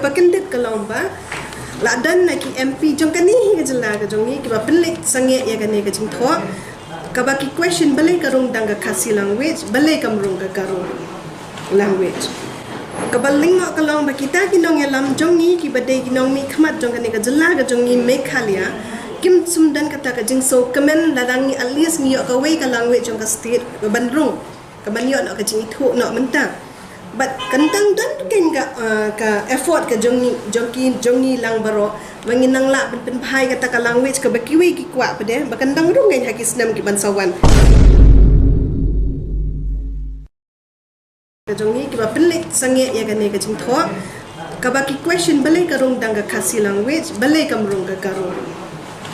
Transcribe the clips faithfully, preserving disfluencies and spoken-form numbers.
Ba kyndit ka long ba la don na ki M P jong kane hi ka jylla ka jong ngi kiba pynleit sangeh ïa kane ka jingthoh, kaba ki question balei ka rung dang ka Khasi language, balei kam rung ka Garo language. Kaba lyngkot ka long ba kita ki nongïalam jong ngi kiba dei ki nongmihkhmat jong kane ka jylla ka jong ngi Meghalaya, kim sngewdon kata ka jingsngewkmen lada ngi at least ngi ïoh kawei ka language jong ka state ban rung, kaban ïoh noh ka jingithuh noh mynta. Bad kan dang don kein ka, uh, ka effort ka jong ngi, jong ki, jong ngi lang baroh ba ngin nang lah ban pynbha ïa kata ka language kaba kiwei ki kwah pat de ba kan dang rung kein ha ki snem kiban sa wan. Ka jong ngi kiba pynleit sangeh ïa kane ka jingthoh, kaba ki question balei ka rung dang ka Khasi language, balei kam rung ka Garo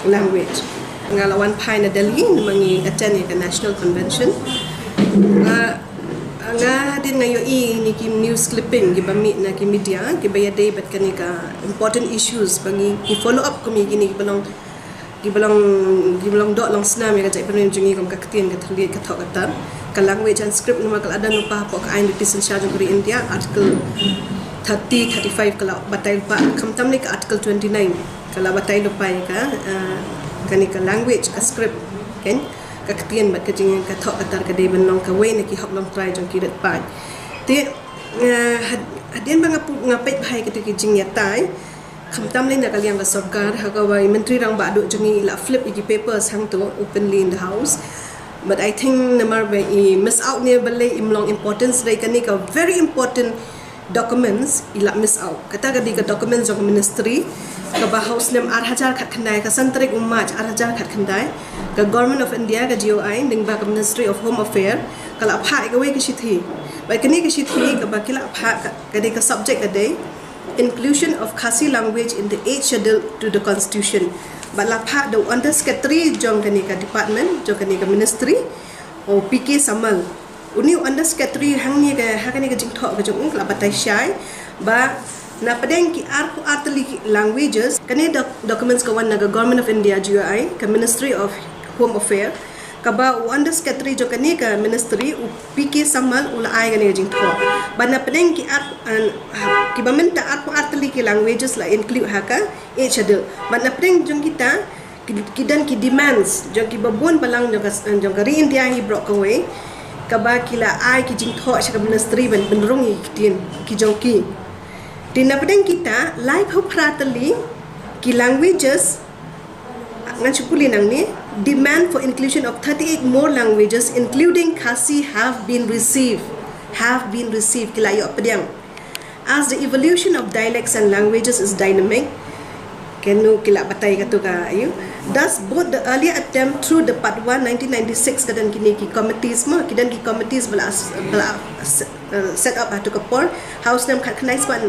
language. Nga la wan phai na Delhi namar ngi attend ïa ka National Convention. Nga, nga hadien nga ïohi ïa kine ki news clipping kiba mih na ki media kiba ïadei bad kane ka important issues ba ngi ki follow up kum ïa kine kiba long, kiba long, kiba long doh long snam ïa ka jaitbynriew jong ngi kum ka ktien, ka thylliej, ka thoh ka tar. Ka language and script namar ka la don lypa hapoh ka aiñ riti synshar jong ka ri India, Article thirty, thirty-five ka la batai lypa, khamtam lei ka Article twenty-nine ka la batai lypa ïa ka, uh, kane ka language, ka script, kan, ka ktien bad ka jing, ka thoh ka tar ka dei ban long kawei na ki hok longtrai jong ki rit paid. Te, uh, had-, hadien ba nga pu-, nga peit bha ïa kito ki jingïatai, khamtam lei na ka liang ka sorkar, ha kaba i Myntri Rangbah Duh jong ngi i la flip ïa ki papers hangto openly in the house. But I think namar ba i miss out ne balei, im long importance, dei kane ka very important documents i la miss out. Kata ka dei ka documents jong ka ministry kaba ha u snem ar hajar khatkhyndai, ka san tarik u March ar hajar khatkhyndai, ka Government of India, ka G O I, lyngba ka Ministry of Home Affairs, ka la phah ïa kawei ka shithi. Bad kane ka shithi kaba ki la phah ka, ka dei ka subject ka dei Inclusion of Khasi language in the Eighth Schedule to the Constitution. Bad la phah da u Under Secretary jong kane ka department, jong kane ka ministry, u P K Samal. Une u Under Secretary hangne ka, ha kane ka jingthoh ka jong u ka la batai shai ba na pdeng ki arphew ar tylli ki languages, kane doc-, documents ka wan na ka Government of India, G O I, ka Ministry of Home Affairs, kaba u Under Secretary jong kane ka ministry u P K Samal u la ai kane ka jingthoh ba na pdeng ki ar, uh, kiba mynta arphew ar tylli ki languages la include ha ka Eighth Schedule. Bad na pdeng jong kita ki, ki don ki demands jong kiba bun balang jong ka, jong ka ri India hi baroh kawei, kaba ki la ai ki jingthoh sha ka ministry ban pynrung ïa ki ktien ki jong ki. Te na pdeng kita laiphew phra tylli ki languages, ngan shu pule nangne, demand for inclusion of thirty-eight more languages including Khasi have been received, have been received, ki la ïoh pdiang. As the evolution of dialects and languages is dynamic, kano ki la batai kato ka, you, thus both the earlier attempt through the Part One nineteen ninety-six, ka don kine ki committees mo, ki don ki committees ba la, ba la, uh, set up ha kato ka por, ha u snem khatkhyndai spah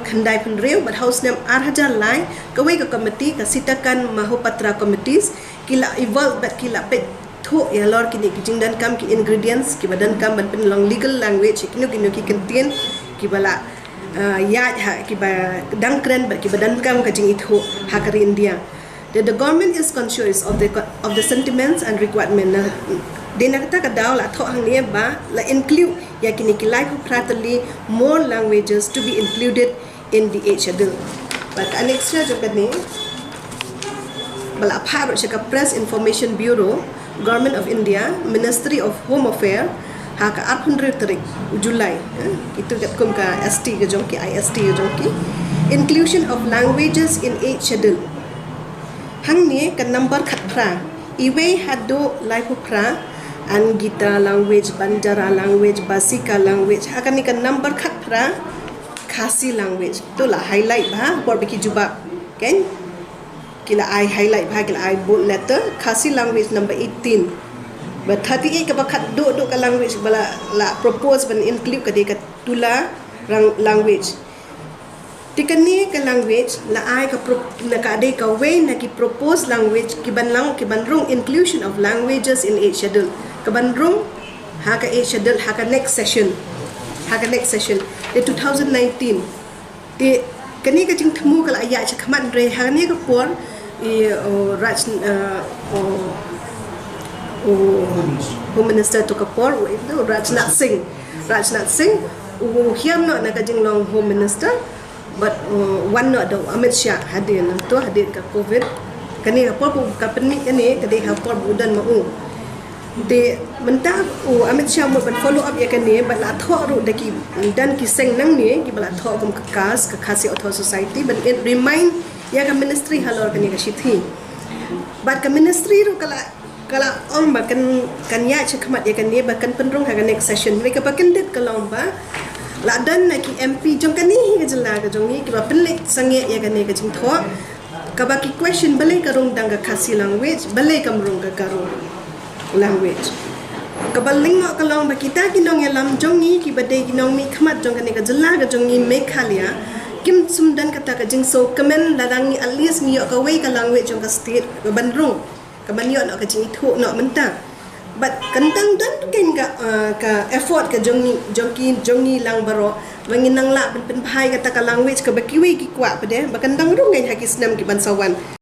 khyndai phew hynriew, bad ha u snem ar hajar lai, kawei ka committee, ka Sitakan Mohapatra committees, ki la evolve bad ki la peit thuh ïalor kine ki jingdonkam, ki ingredients kiba donkam ban pynlong legal language ïa kino kino ki kyntien kiba la, uh, ïaid ha, kiba dang kren bad kiba donkam ka jingithuh ha ka ri India. That the government is conscious of the co-, of the sentiments and requirement. Na, dei na kata ka daw la thoh hangne ba la include ïa kine ki laiphew phra tylli more languages to be included in the Eighth Schedule. Bad ka annexure jong kane ba la phah ruh sha ka Press Information Bureau, Government of India, Ministry of Home Affairs, ha ka arphew hynriew tarik u July, eh, kito katkum ka S T ka jong ki, I S T ka jong ki. Inclusion of languages in Eighth Schedule. Hangne ka number khatphra, iwei haduh laiphew phra, Angita language, Banjara language, Basika language, ha kane ka number khatphra, Khasi language. To la highlight bha por ba ki jubab, kan? Ki la ai highlight bha, ki la ai bold letter, Khasi language number eighteen. Ba thirty-eight kaba khatduh duh ka language ba la, la propose ban include ka dei ka Tula rang-, language. Te kane ka language la ai ka pro-, na ka dei kawei na ki proposed language kiban lang, kiban rung inclusion of languages in Eighth Schedule, kaban rung ha ka Eighth Schedule ha ka next session, ha ka next session, the two thousand nineteen. Te kane ka jingthmu ka la ïaid shakhmat, hynrei ha kane ka por i, o, Raj, uh, o, o Home Minister to ka por, u, u Rajnath Singh, Rajnath Singh u hiam noh na ka jinglong Home Minister. Bad uh, wan noh da u Amit Shah hadien nangto hadien ka covid. Kane ka por ba ka pynmih kane ka dei ha por ba u don ma u. Te mynta u Amit Shah mut ban follow up ïa kane bad la thoh ruh da ki don ki seng nangne kiba la thoh kum ka KAS, ka Khasi Author Society, ban remind ïa ka ministry halor kane ka shithi. Bad ka ministry ruh ka la ka la ong ba kan kan ïaid shakhmat ïa kane ba kan pynrung ha ka next session. Hynrei kaba kyndit ka long ba la don na ki MP jong kane hi ka jylla ka jong ngi kiba pynleit sangeh ïa kane ka jingthoh. Kaba ki question balei ka rung dang ka Khasi language, balei kam rung ka Garo language. Kaba lyngkot ka long ba kita ki nongïalam jong ngi kiba dei ki nongmihkhmat jong kane ka jylla ka jong ngi Meghalaya kim sum don kata ka jingsngewkmen lada ngi at least ngi ïoh kawei ka language jong ka state ban rung. Ka ban ïoh noh ka jingithuh noh mynta. Bad kan dang don tu kein ka uh, ka effort ka jong ngi jong ki jong ngi lang baroh ba ngin nang lah ban pynbha ïa kata ka language kaba kiwei ki kwah pat de ba kan dang rung kein ha ki snem ki ban sa wan.